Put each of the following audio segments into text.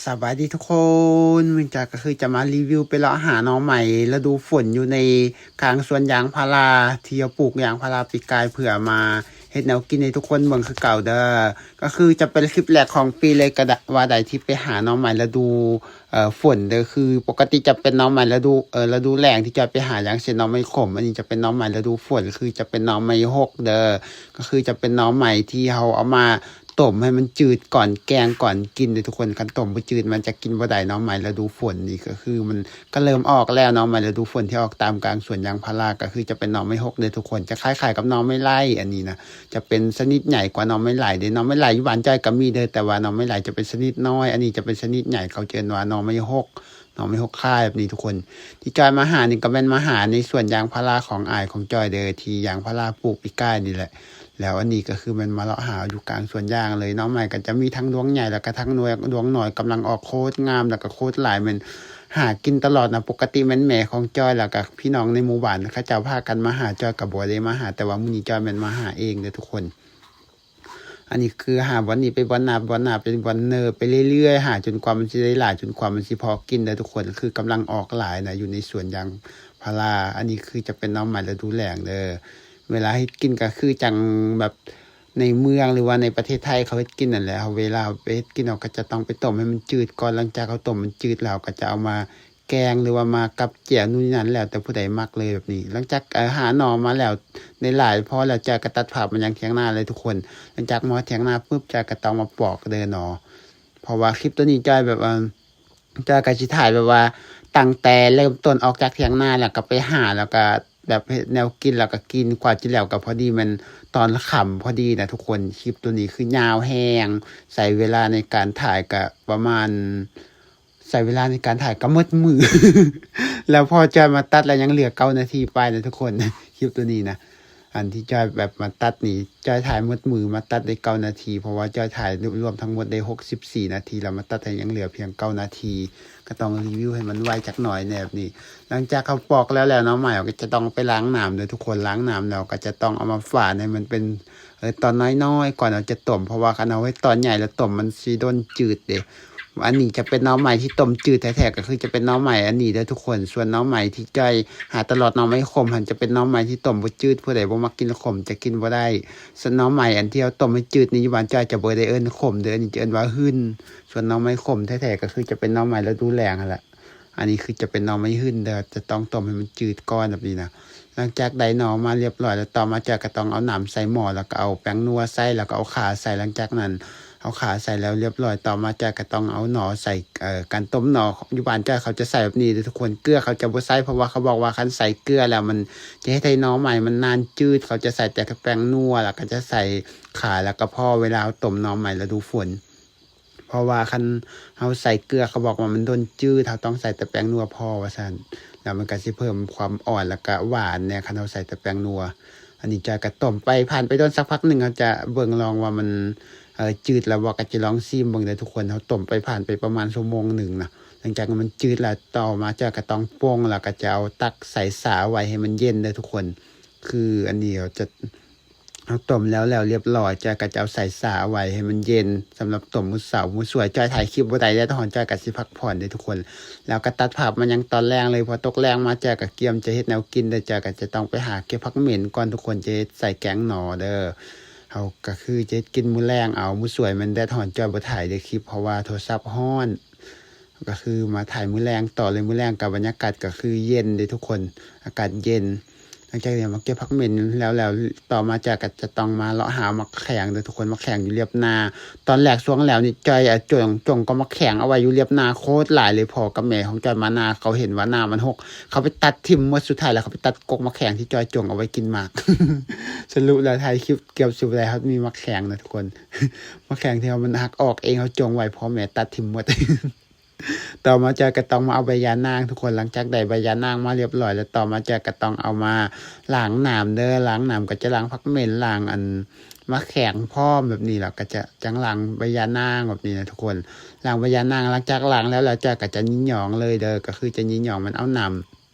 ສະບາຍດີທຸກຄົນ, ມື້ນີ້ຈອຍກໍຄືຈະມາຣີວິວໄປເລາະຫາໜໍ່ໄມ້ລະດູຝົນຢູ່ໃນກາງສວນຢາງພາລາ ທີ່ເຮົາປູກຢາງພາລາປີກາຍ ເພື່ອມາເຮັດແນວກິນໃຫ້ທຸກຄົນເບິ່ງຄືເກົ່າເດີ. ກໍຄືຈະເປັນຄລິບແລກຂອງປີເລີຍກໍວ່າໄດ້ ທີ່ໄປຫາໜໍ່ໄມ້ລະດູ ເອີ ຝົນເດີ. ຄືປົກກະຕິຈະເປັນໜໍ່ໄມ້ລະດູ ເອີ ລະດູແລ້ງທີ່ຈອຍໄປຫາ ຢ່າງເຊັ່ນໜໍ່ໄມ້ຂົມ. ອັນນີ້ຈະເປັນໜໍ່ໄມ້ລະດູຝົນ ຄືຈະເປັນໜໍ່ໄມ້ຫົກເດີ. ກໍຄືຈະເປັນໜໍ່ໄມ້ທີ່ເຮົາເອົາມາ ຕົ້ມໃຫ້ມັນຈືດກ່ອນແກງກ່ອນກິນເດ້ທຸກຄົນ. ຄັນຕົ້ມບໍ່ຈືດມັນຈະກິນບໍ່ໄດ້. ໜໍ່ໄມ້ລະດູຝົນນີ້ກໍຄືມັນກໍເລີ່ມອອກແລ້ວ. ໜໍ່ໄມ້ລະດູຝົນທີ່ອອກຕາມກາງສວນຢາງພາລາ ກໍຄືຈະເປັນໜໍ່ໄມ້ຫົກເດ້ທຸກຄົນ, ຈະຄ້າຍໆກັບໜໍ່ໄມ້ໄລ່. ອັນນີ້ນະຈະເປັນຊະນິດໃຫຍ່ກວ່າໜໍ່ໄມ້ໄລ່ເດ້. ໜໍ່ໄມ້ໄລ່ຢູ່ບ້ານຈອຍກໍມີເດີ, ແຕ່ວ່າໜໍ່ໄມ້ໄລ່ຈະເປັນຊະນິດນ້ອຍ, ອັນນີ້ຈະເປັນຊະນິດໃຫຍ່ ເຂົາຈະເອີ້ນວ່າໜໍ່ໄມ້ຫົກ. ໜໍ່ໄມ້ຫົກຄາຍແບບນີ້ທຸກຄົນ. ທີ່ຈອຍມາຫານີ້ກໍແມ່ນມາຫາໃນສວນຢາງພາລາຂອງອ້າຍຂອງຈອຍເດີ ທີ່ຢາງພາລາປູກປີກາຍນີ້ແຫຼະ. ແລ້ວອັນນີ້ກໍຄືແມ່ນມາເລາະຫາຢູ່ກາງສວນຢາງເລີຍ. ໜໍ່ໄມ້ກໍຈະມີທັງດວງໃຫຍ່ ແລ້ວກໍທັງນ້ອຍ ດວງນ້ອຍກຳລັງອອກໂຄດງາມ ແລ້ວກໍໂຄດຫຼາຍ ແມ່ນຫາກິນຕະຫຼອດນະ. ປົກກະຕິແມ່ນແມ່ຂອງຈອຍ ແລ້ວກໍພີ່ນ້ອງໃນໝູ່ບ້ານເຂົາເຈົ້າພາກັນມາຫາ, ຈອຍກໍບໍ່ໄດ້ມາຫາ, ແຕ່ວ່າມື້ນີ້ຈອຍແມ່ນມາຫາເອງເດີທຸກຄົນ. ອັນນີ້ຄືຫາບ່ອນນີ້ໄປບ່ອນໜ້າ ບ່ອນໜ້າໄປບ່ອນເນີ ໄປເລື້ອຍໆ ຫາຈົນກວ່າມັນຊິໄດ້ຫຼາຍ ຈົນກວ່າມັນຊິພໍກິນເດີທຸກຄົນ. ຄືກຳລັງອອກຫຼາຍນະ ຢູ່ໃນສວນຢາງພາລາ. ອັນນີ້ຄືຈະເປັນໜໍ່ໄມ້ລະດູແລ້ງເດີ. ເວລາເຮັດກິນກໍຄືຈັ່ງແບບໃນເມືອງ ຫຼືວ່າໃນປະເທດໄທເຂົາເຮັດກິນນັ້ນແຫຼະ. ເຮົາເວລາເຮົາໄປເຮັດກິນ ເຮົາກໍຈະຕ້ອງໄປຕົ້ມໃຫ້ມັນຈືດກ່ອນ. ຫຼັງຈາກເຮົາຕົ້ມມັນຈືດແລ້ວ ເຮົາກໍຈະເອົາມາ ແກງ ຫຼືວ່າມາກັບແຈ່ວ ນູ່ນນີ້ນັ້ນ ແລ້ວແຕ່ຜູ້ໃດມັກເລີຍແບບນີ້. ຫຼັງຈາກ ເອີ ຫາໜໍ່ມາແລ້ວ ໄດ້ຫຼາຍພໍແລ້ວ ຈອຍກໍຕັດພາບມາຍັງຖຽງນາເລີຍທຸກຄົນ. ຫຼັງຈາກມາຖຽງນາປຶບ ຈອຍກໍຕ້ອງມາປອກເດີໜໍ່, ເພາະວ່າຄລິບໂຕນີ້ຈອຍແບບວ່າ ຈອຍກໍຊິຖ່າຍແບບວ່າຕັ້ງແຕ່ເລີ່ມຕົ້ນອອກຈາກຖຽງນາ ແລ້ວກໍໄປຫາ ແລ້ວກໍແບບເຮັດແນວກິນ ແລ້ວກໍກິນ ກວ່າຈະແລ້ວກໍພໍດີແມ່ນຕອນຄ່ຳພໍດີນະທຸກຄົນ. ຄລິບໂຕນີ້ຄືຍາວແຮງ ໃຊ້ເວລາໃນການຖ່າຍກໍປະມານ ໃຊ້ເວລາໃນການຖ່າຍກໍໝົດມື້ ແລ້ວພໍຈອຍມາຕັດແລ້ວຍັງເຫຼືອເກົ້ານາທີປາຍນະທຸກຄົນ. ຄລິບໂຕນີ້ນະ ອັນທີ່ຈອຍແບບມາຕັດນີ້ ຈອຍຖ່າຍໝົດມື້ມາຕັດໄດ້ເກົ້ານາທີ ເພາະວ່າຈອຍຖ່າຍລວມທັງໝົດໄດ້ຫົກສິບສີ່ນາທີ ແລ້ວມາຕັດໃຫ້ຍັງເຫຼືອພຽງເກົ້ານາທີ. ກໍຕ້ອງຣີວິວໃຫ້ມັນໄວຈັກໜ້ອຍແດ່ແບບນີ້. ຫຼັງຈາກເຮົາປອກແລ້ວແລ້ວເນາະ ໝາຍວ່າກໍຈະຕ້ອງໄປລ້າງນ້ຳເດີທຸກຄົນ. ລ້າງນ້ຳແລ້ວກໍຈະຕ້ອງເອົາມາຝານໃຫ້ມັນເປັນ ເອີ ຕອນນ້ອຍໆ ກ່ອນເຮົາຈະຕົ້ມ ເພາະວ່າຄັນເຮົາເຮັດຕອນໃຫຍ່ແລ້ວຕົ້ມມັນຊິດົນຈືດເດ້. ອັນນີ້ຈະເປັນໜໍ່ໄມ້ທີ່ຕົ້ມຈືດແທ້ໆ ກໍຄືຈະເປັນໜໍ່ໄມ້ອັນນີ້ເດີທຸກຄົນ. ສ່ວນໜໍ່ໄມ້ທີ່ຈອຍຫາຕະຫຼອດ ໜໍ່ໄມ້ຂົມຫັ້ນ ຈະເປັນໜໍ່ໄມ້ທີ່ຕົ້ມບໍ່ຈືດ, ຜູ້ໃດບໍ່ມັກກິນຂົມຈະກິນບໍ່ໄດ້. ສ່ວນໜໍ່ໄມ້ອັນທີ່ເຮົາຕົ້ມໃຫ້ຈືດນີ້ ຢູ່ບ້ານຈອຍຈະບໍ່ໄດ້ເອີ້ນຂົມເດີ, ອັນນີ້ຈະເອີ້ນວ່າຫຶ່ນ. ສ່ວນໜໍ່ໄມ້ຂົມແທ້ໆ ກໍຄືຈະເປັນໜໍ່ໄມ້ລະດູແລ້ງຫັ້ນແຫຼະ. ອັນນີ້ຄືຈະເປັນໜໍ່ໄມ້ຫຶ່ນເດີ, ຈະຕ້ອງຕົ້ມໃຫ້ມັນຈືດກ່ອນແບບນີ້ນະ. ຫຼັງຈາກໄດ້ໜໍ່ມາລຽບຮ້ອຍແລ້ວ ຕໍ່ມາຈອຍກໍຕ້ອງເອົານ້ຳໃສ່ໝໍ້ ແລ້ວກໍເອົາແປ້ງນົວໃສ່ ແລ້ວກໍເອົາຂ່າໃສ່. ຫຼັງຈາກນັ້ນເອົາຂ່າໃສ່ແລ້ວລຽບຮ້ອຍ ຕໍ່ມາຈອຍກໍຕ້ອງເອົາໜໍ່ໃສ່. ເອີ ການຕົ້ມໜໍ່ຢູ່ບ້ານຈອຍເຂົາຈະໃສ່ແບບນີ້ເດີທຸກຄົນ, ເກືອເຂົາຈະບໍ່ໃສ່ ເພາະວ່າເຂົາບອກວ່າຄັນໃສ່ເກືອແລ້ວມັນຈະເຮັດໃຫ້ໜໍ່ໄມ້ມັນນານຈືດ. ເຂົາຈະໃສ່ແຕ່ແປ້ງນົວ ແລ້ວກໍຈະໃສ່ຂ່າ ແລ້ວກໍພໍເວລາເຮົາຕົ້ມໜໍ່ໄມ້ລະດູຝົນ. ເພາະວ່າຄັນເຮົາໃສ່ເກືອ ເຂົາບອກວ່າມັນດົນຈືດ, ເຮົາຕ້ອງໃສ່ແຕ່ແປ້ງນົວພໍວ່າຊັ້ນ, ແລ້ວມັນກໍຊິເພີ່ມຄວາມອ່ອນ ແລ້ວກໍຫວານແດ່ ຄັນເຮົາໃສ່ແຕ່ແປ້ງນົວ. ອັນນີ້ຈອຍກໍຕົ້ມໄປ ຜ່ານໄປດົນສັກພັກໜຶ່ງ ເຮົາຈະເບິ່ງລອງວ່າມັນ ເອີ ຈືດແລ້ວບໍ່, ກໍຈະລອງຊີມເບິ່ງເດີທຸກຄົນ. ເຮົາຕົ້ມໄປ ຜ່ານໄປປະມານຊົ່ວໂມງໜຶ່ງນະ, ຫຼັງຈາກມັນຈືດແລ້ວ ຕໍ່ມາຈອຍກໍຕ້ອງປົງ ແລ້ວກໍຈະເອົາຕັກໃສ່ຊາໄວ້ໃຫ້ມັນເຢັນເດີທຸກຄົນ. ຄືອັນນີ້ເຮົາຈະ ເຮົາຕົ້ມແລ້ວ ແລ້ວລຽບຮ້ອຍ ຈອຍກໍຈະເອົາໃສ່ຊາເອົາໄວ້ໃຫ້ມັນເຢັນ ສຳລັບຕົ້ມມື້ເຊົ້າ. ມື້ສວຍຈອຍຖ່າຍຄລິບບໍ່ໄດ້ ແດດຮ້ອນ ຈອຍກໍຊິພັກຜ່ອນເດ້ທຸກຄົນ. ແລ້ວກໍຕັດພາບມາຍັງຕອນແລງເລີຍ, ພໍຕົກແລງມາຈອຍກໍກຽມຈະເຮັດແນວກິນເດີ, ຈອຍກໍຈະຕ້ອງໄປຫາເກັບຜັກເໝັນກ່ອນທຸກຄົນ, ຈະເຮັດໃສ່ແກງໜໍ່ເດີ. ເຮົາກໍຄືຈະເຮັດກິນມື້ແລງເອົາ, ມື້ສວຍແມ່ນແດດຮ້ອນ ຈອຍບໍ່ຖ່າຍໄດ້ຄລິບ ເພາະວ່າໂທລະສັບຮ້ອນ. ກໍຄືມາຖ່າຍມື້ແລງຕໍ່ເລີຍ, ມື້ແລງກໍບັນຍາກາດກໍຄືເຢັນເດ້ທຸກຄົນ, ອາກາດເຢັນ. ຫຼັງຈາກນີ້ມາເກັບຜັກເໝັນແລ້ວ ແລ້ວຕໍ່ມາຈອຍກໍຈະຕ້ອງມາເລາະຫາໝາກແຂງເດີທຸກຄົນ, ໝາກແຂງຢູ່ລຽບນາ. ຕອນແລກຊ່ວງແລ້ວນີ້ຈອຍ ອາ ຈົ່ງ ຈົ່ງກັບໝາກແຂງເອົາໄວ້ຢູ່ລຽບນາໂຄດຫຼາຍເລີຍ, ພໍ່ກັບແມ່ຂອງຈອຍມານາ ເຂົາເຫັນວ່ານາມັນຮົກ ເຂົາໄປຕັດຖິ້ມໝົດ, ສຸດທ້າຍແລ້ວເຂົາໄປຕັດກົກໝາກແຂງທີ່ຈອຍຈົ່ງເອົາໄວ້ກິນໝາກ. ສະຫຼຸບແລ້ວຖ່າຍຄລິບເກືອບຊິບໍ່ໄດ້ຮອດມີໝາກແຂງນະທຸກຄົນ, ໝາກແຂງທີ່ວ່າມັນຫັກອອກເອງ ເຮົາຈົ່ງໄວ້ ພໍ່ແມ່ຕັດຖິ້ມໝົດ. ຕໍ່ມາຈອຍກໍຕ້ອງມາເອົາໃບຢານາງທຸກຄົນ. ຫຼັງຈາກໄດ້ໃບຢານາງມາລຽບຮ້ອຍແລ້ວ ຕໍ່ມາຈອຍກໍຕ້ອງເອົາມາລ້າງນ້ຳເດີ, ລ້າງນ້ຳກໍຈະລ້າງຜັກເໝັນ ລ້າງອັນໝາກແຂງພ້ອມແບບນີ້ ແລ້ວກໍຈະຈັ່ງລ້າງໃບຢານາງແບບນີ້ນະທຸກຄົນ. ລ້າງໃບຢານາງ ຫຼັງຈາກລ້າງແລ້ວ ແລ້ວຈອຍກໍຈະຍິນຢອງເລີຍເດີ, ກໍຄືຈະຍິນຢອງມັນເອົານ້ຳ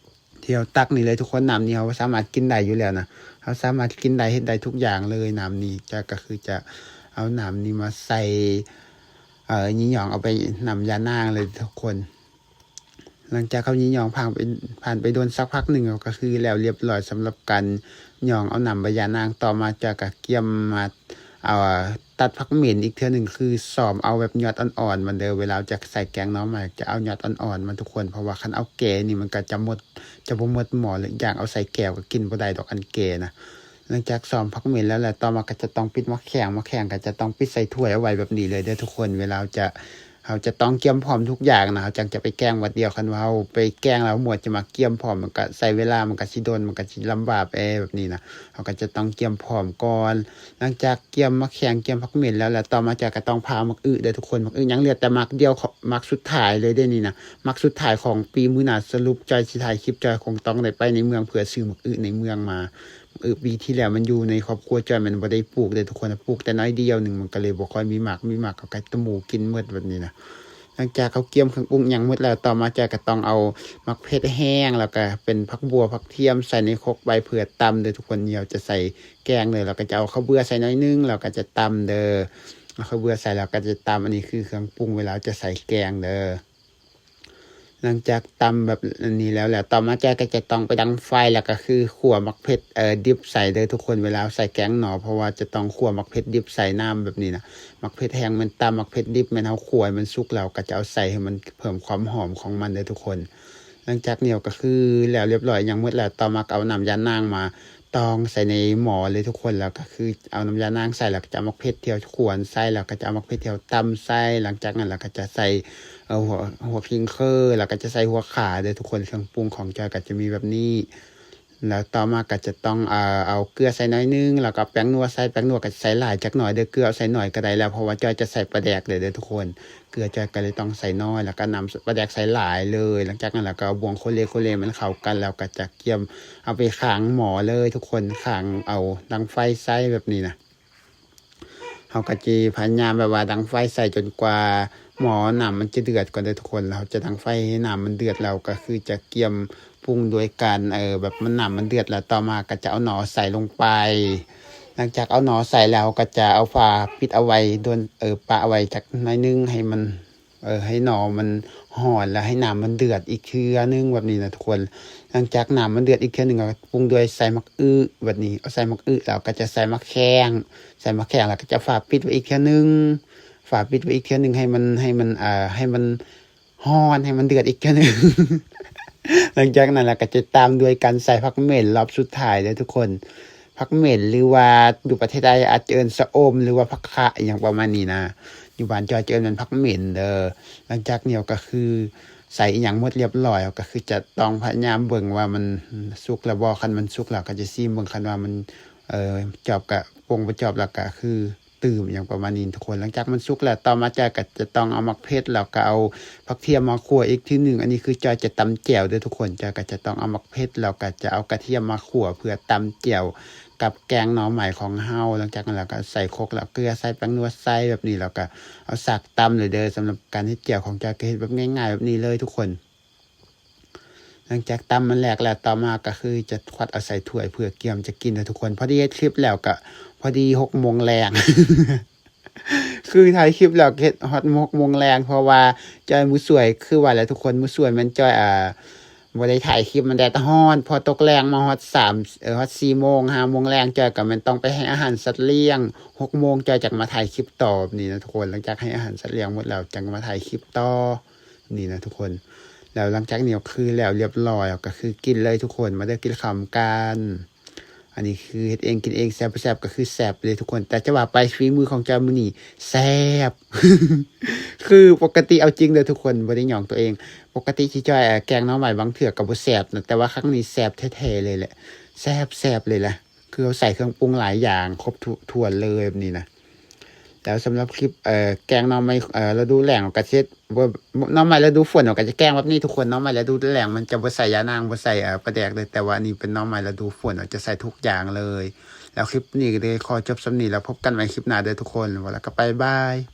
ທີ່ເຮົາຕັກນີ້ເລີຍທຸກຄົນ. ນ້ຳນີ້ເຮົາສາມາດກິນໄດ້ຢູ່ແລ້ວນະ, ເຮົາສາມາດກິນໄດ້ ເຮັດໄດ້ທຸກຢ່າງເລີຍນ້ຳນີ້. ຈອຍກໍຄືຈະເອົານ້ຳນີ້ມາໃສ່ ເອີ ຍີ່ຫຍອງເອົາໄປນ້ຳຢານາງເລີຍທຸກຄົນ. ຫຼັງຈາກເຮົາຍີ່ຫຍອງຜ່ານໄປ ຜ່ານໄປດົນສັກພັກໜຶ່ງ ກໍຄືແລ້ວລຽບຮ້ອຍສຳລັບການຫຍອງເອົານ້ຳໃບຢານາງ. ຕໍ່ມາຈອຍກໍກຽມມາ ເອົາ ຕັດຜັກເໝັນອີກເທື່ອໜຶ່ງ ຄືຊອມເອົາແບບຍອດອ່ອນໆມັນເດີ. ເວລາເຮົາຈະໃສ່ແກງໜໍ່ໄມ້ ຈະເອົາຍອດອ່ອນໆມັນທຸກຄົນ ເພາະວ່າຄັນເອົາແກ່ນີ້ມັນກໍຈະໝົດ ຈະບໍ່ໝົດໝໍ້ ແລະ ອີກຢ່າງເອົາໃສ່ແກ້ວກໍກິນບໍ່ໄດ້ດອກ ອັນແກ່ນະ. ຫຼັງຈາກຊອມຜັກເໝັນແລ້ວ ແລ້ວຕໍ່ມາກໍຈະຕ້ອງປິດໝາກແຂ້ງ ໝາກແຂ້ງກໍຈະຕ້ອງປິດໃສ່ຖ້ວຍເອົາໄວ້ແບບນີ້ເລີຍເດີທຸກຄົນ. ເວລາເຮົາຈະ ເຮົາຈະຕ້ອງກຽມພ້ອມທຸກຢ່າງນະ ເຮົາຈັ່ງຈະໄປແກງບາດດຽວ. ຄັນວ່າເຮົາໄປແກງແລ້ວມົວຈະມາກຽມພ້ອມ ມັນກະໃຊ້ເວລາ ມັນກະຊິດົນ ມັນກະຊິລຳບາກແອແບບນີ້ນະ. ເຮົາກະຈະຕ້ອງກຽມພ້ອມກ່ອນ. ຫຼັງຈາກກຽມໝາກແຂ້ງ ກຽມຜັກເໝັນແລ້ວ ແລ້ວຕໍ່ມາຈອຍກະຕ້ອງຜ່າໝາກອຶເດີທຸກຄົນ. ໝາກອຶຍັງເຫຼືອແຕ່ໝາກດຽວ ໝາກສຸດທ້າຍເລີຍເດ້ນີ້ນະ ໝາກສຸດທ້າຍຂອງປີມື້ນະ. ສະຫຼຸບຈອຍຊິຖ່າຍຄລິບ ຈອຍຄົງຕ້ອງໄດ້ໄປໃນເມືອງເພື່ອຊື້ໝາກອຶໃນເມືອງມາ. ເອີ ປີທີ່ແລ້ວມັນຢູ່ໃນຄອບຄົວຈອຍ ມັນບໍ່ໄດ້ປູກເດ້ທຸກຄົນ ປູກແຕ່ໜ້ອຍດຽວໜຶ່ງ ມັນກໍເລີຍບໍ່ຄ່ອຍມີໝາກ ມີໝາກກໍໃກ້ຕະໝູກິນໝົດແບບນີ້ນະ. ຫຼັງຈາກເຮົາກຽມເຄື່ອງປຸງຫຍັງໝົດແລ້ວ ຕໍ່ມາຈອຍກໍຕ້ອງເອົາໝາກເຜັດແຫ້ງ ແລ້ວກໍເປັນຜັກບົ່ວ ຜັກທຽມໃສ່ໃນຄົກໄວ້ເພື່ອຕຳເດີທຸກຄົນ. ດຽວຈະໃສ່ແກງເລີຍ ແລ້ວກໍຈະເອົາເຂົ້າເບືອໃສ່ໜ້ອຍໜຶ່ງ ແລ້ວກໍຈະຕຳເດີ. ເອົາເຂົ້າເບືອໃສ່ ແລ້ວກໍຈະຕຳ. ອັນນີ້ຄືເຄື່ອງປຸງເວລາເຮົາຈະໃສ່ແກງເດີ. ຫຼັງຈາກຕຳແບບນີ້ແລ້ວ ແລ້ວຕໍ່ມາຈອຍກໍຈະຕ້ອງໄປດັງໄຟ ແລ້ວກໍຄືຂົ້ວໝາກເຜັດ ເອີ ດິບໃສ່ເດີທຸກຄົນ ເວລາເຮົາໃສ່ແກງໜໍ່ ເພາະວ່າຈະຕ້ອງຂົ້ວໝາກເຜັດດິບໃສ່ນ້ຳແບບນີ້ນະ. ໝາກເຜັດແຫ້ງແມ່ນຕຳ ໝາກເຜັດດິບແມ່ນເຮົາຂົ້ວໃຫ້ມັນສຸກ ແລ້ວກໍຈະເອົາໃສ່ໃຫ້ມັນເພີ່ມຄວາມຫອມຂອງມັນເດີທຸກຄົນ. ຫຼັງຈາກນີ້ກໍຄືແລ້ວລຽບຮ້ອຍຫຍັງໝົດແລ້ວ ຕໍ່ມາກໍເອົານ້ຳຢານາງມາ ຕອງໃສ່ໃນໝໍເລີຍທຸກຄົນ. ແລ້ວກໍຄືເອົານ້ຳຢານາງໃສ່ ແລ້ວກໍຈະເອົາໝາກເຜັດທີ່ເຮົາຂວນໃສ່ ແລ້ວກໍຈະເອົາໝາກເຜັດທີ່ເຮົາຕຳໃສ່. ຫຼັງຈາກນັ້ນແລ້ວກໍຈະໃສ່ ເອີ ຫົວ ຫົວຂີງເຄີ ແລ້ວກໍຈະໃສ່ຫົວຂ່າເດີທຸກຄົນ. ເຄື່ອງປຸງຂອງຈອຍກໍຈະມີແບບນີ້. ແລ້ວຕໍ່ມາກໍຈະຕ້ອງ ເອົາ ເອົາເກືອໃສ່ໜ້ອຍໜຶ່ງ ແລ້ວກໍແປ້ງນົວໃສ່. ແປ້ງນົວກໍໃສ່ຫຼາຍຈັກໜ້ອຍເດີ ເກືອໃສ່ໜ້ອຍກໍໄດ້ແລ້ວ ເພາະວ່າຈອຍຈະໃສ່ປາແດກເລີຍເດີທຸກຄົນ. ເກືອຈອຍກໍເລີຍຕ້ອງໃສ່ໜ້ອຍ ແລ້ວກໍນ້ຳປາແດກໃສ່ຫຼາຍເລີຍ. ຫຼັງຈາກນັ້ນແລ້ວກໍເອົາບ່ວງໂຄເລໂຄເລມັນເຂົ້າກັນ ແລ້ວກໍຈະກຽມເອົາໄປຂ້າງໝໍເລີຍທຸກຄົນ. ຂ້າງ ເອົາດັງໄຟໃສ່ແບບນີ້ນະ. ເຮົາກໍຈະພະຍາຍາມແບບວ່າດັງໄຟໃສ່ຈົນກວ່າໝໍນ້ຳມັນຈະເດືອດກ່ອນເດີທຸກຄົນ. ແລ້ວເຮົາຈະດັງໄຟໃຫ້ນ້ຳມັນເດືອດ ແລ້ວກໍຄືຈະກຽມປຸງໂດຍການ ເອີ ແບບມັນ ນ້ຳມັນເດືອດແລ້ວ ຕໍ່ມາກໍຈະເອົາໜໍ່ໃສ່ລົງໄປ. ຫຼັງຈາກເອົາໜໍ່ໃສ່ແລ້ວ ເຮົາກໍຈະເອົາຝາປິດເອົາໄວ້ດົນ ເອີ ປະໄວ້ຈັກໜ້ອຍໜຶ່ງ ໃຫ້ມັນ ເອີ ໃຫ້ໜໍ່ມັນຮ້ອນ ແລ້ວໃຫ້ນ້ຳມັນເດືອດອີກເທື່ອໜຶ່ງແບບນີ້ນະທຸກຄົນ. ຫຼັງຈາກນ້ຳມັນເດືອດອີກເທື່ອໜຶ່ງ ກໍປຸງດ້ວຍໃສ່ໝາກອຶແບບນີ້. ເອົາໃສ່ໝາກອຶແລ້ວກໍຈະໃສ່ໝາກແຂ້ງ ໃສ່ໝາກແຂ້ງແລ້ວກໍຈະຝາປິດໄວ້ອີກເທື່ອໜຶ່ງ ຝາປິດໄວ້ອີກເທື່ອໜຶ່ງ ໃຫ້ມັນ ໃຫ້ມັນ ເອີ ໃຫ້ມັນຮ້ອນ ໃຫ້ມັນເດືອດອີກເທື່ອໜຶ່ງ. ຫຼັງຈາກນັ້ນແລ້ວກໍຈະຕາມດ້ວຍການໃສ່ຜັກເໝັນລອບສຸດທ້າຍເດີທຸກຄົນ. ຜັກເໝັນ ຫຼືວ່າຢູ່ປະເທດໄທອາດຈະເອີ້ນຊະອົມ ຫຼືວ່າຜັກຄະ ອີ່ຫຍັງປະມານນີ້ນະ. ຢູ່ບ້ານຈອຍຈະເອີ້ນແມ່ນຜັກເໝັນເດີ. ຫຼັງຈາກນີ້ກໍຄືໃສ່ອີ່ຫຍັງໝົດລຽບຮ້ອຍ ກໍຄືຈະຕ້ອງພະຍາຍາມເບິ່ງວ່າມັນສຸກແລ້ວບໍ່. ຄັນມັນສຸກແລ້ວກໍຈະຊີມເບິ່ງ ຄັນວ່າມັນ ເອີ ຈອບກະປົງບໍ່ຈອບ ແລ້ວກະຄືຕື່ມ ອີ່ຫຍັງປະມານນີ້ທຸກຄົນ. ຫຼັງຈາກມັນສຸກແລ້ວ ຕໍ່ມາຈອຍກໍຈະຕ້ອງເອົາໝາກເຜັດ ແລ້ວກໍເອົາຜັກທຽມມາຂົ້ວອີກທີໜຶ່ງ. ອັນນີ້ຄືຈອຍຈະຕຳແຈ່ວເດີທຸກຄົນ. ຈອຍກໍຈະຕ້ອງເອົາໝາກເຜັດ ແລ້ວກໍຈະເອົາກະທຽມມາຂົ້ວເພື່ອຕຳແຈ່ວ ກັບແກງໜໍ່ໄມ້ຂອງເຮົາ. ຫຼັງຈາກນັ້ນແລ້ວກໍໃສ່ຄົກ ແລ້ວເກືອໃສ່ ແປ້ງນົວໃສ່ແບບນີ້ ແລ້ວກໍເອົາສາກຕຳເລີຍເດີ. ສຳລັບການເຮັດແຈ່ວຂອງຈອຍກໍເຮັດແບບງ່າຍໆແບບນີ້ເລີຍທຸກຄົນ. ຫຼັງຈາກຕຳມັນແຫຼກແລ້ວ ຕໍ່ມາກໍຄືຈະຄວັດເອົາໃສ່ຖ້ວຍເພື່ອກຽມຈະກິນເດີທຸກຄົນ. ພໍດີເຮັດຄລິບແລ້ວກໍພໍດີຫົກໂມງແລງ ຄືຖ່າຍຄລິບແລ້ວເຮັດຮອດຫົກໂມງແລງ ເພາະວ່າຈອຍມື້ສວຍ ຄືວ່າແຫຼະທຸກຄົນ ມື້ສວຍແມ່ນຈອຍ ເອີ ບໍ່ໄດ້ຖ່າຍຄລິບ ມັນແດດຮ້ອນ. ພໍຕົກແລງມາຮອດສາມ ເອີ ຮອດສີ່ໂມງ ຫ້າໂມງແລງ ຈອຍກໍແມ່ນຕ້ອງໄປໃຫ້ອາຫານສັດລ້ຽງ. ຫົກໂມງຈອຍຈັ່ງມາຖ່າຍຄລິບຕໍ່ແບບນີ້ນະທຸກຄົນ. ຫຼັງຈາກໃຫ້ອາຫານສັດລ້ຽງໝົດແລ້ວ ຈັ່ງມາຖ່າຍຄລິບຕໍ່ ນີ້ນະທຸກຄົນ. ແລ້ວຫຼັງຈາກນີ້ກໍຄືແລ້ວລຽບຮ້ອຍ ກໍຄືກິນເລີຍທຸກຄົນ. ມາເດີ ກິນເຂົ້ານຳກັນ. ອັນນີ້ຄືເຮັດເອງກິນເອງ ແຊບບໍ່ແຊບກໍຄືແຊບເລີຍທຸກຄົນ. ແຕ່ຈະວ່າໄປ ຝີມືຂອງຈອຍມື້ນີ້ແຊບ ຄືປົກກະຕິ ເອົາຈິງເດີທຸກຄົນ ບໍ່ໄດ້ຫຍອງຕົວເອງ. ປົກກະຕິທີ່ຈອຍ ເອີ ແກງໜໍ່ໄມ້ບາງເທື່ອກໍບໍ່ແຊບນະ ແຕ່ວ່າຄັ້ງນີ້ແຊບແທ້ໆເລີຍແຫຼະ ແຊບໆເລີຍແຫຼະ. ຄືເຮົາໃສ່ເຄື່ອງປຸງຫຼາຍຢ່າງ ຄົບຖ້ວນເລີຍແບບນີ້ນະ. ແລ້ວສຳລັບຄລິບ ເອີ ແກງໜໍ່ໄມ້ ເອີ ລະດູແລ້ງກໍເຮັດ ບໍ່ ໜໍ່ໄມ້ລະດູຝົນກໍຈະແກງແບບນີ້ທຸກຄົນ. ໜໍ່ໄມ້ລະດູແລ້ງມັນຈະບໍ່ໃສ່ຢານາງ ບໍ່ໃສ່ ເອີ ປາແດກເລີຍ ແຕ່ວ່າອັນນີ້ເປັນໜໍ່ໄມ້ລະດູຝົນ ຈະໃສ່ທຸກຢ່າງເລີຍ. ແລ້ວຄລິບນີ້ກໍໄດ້ຂໍຈົບສ່ຳນີ້ ແລ້ວພົບກັນໃໝ່ຄລິບໜ້າເດີທຸກຄົນ. ເວົ້າແລ້ວກໍບາຍບາຍ.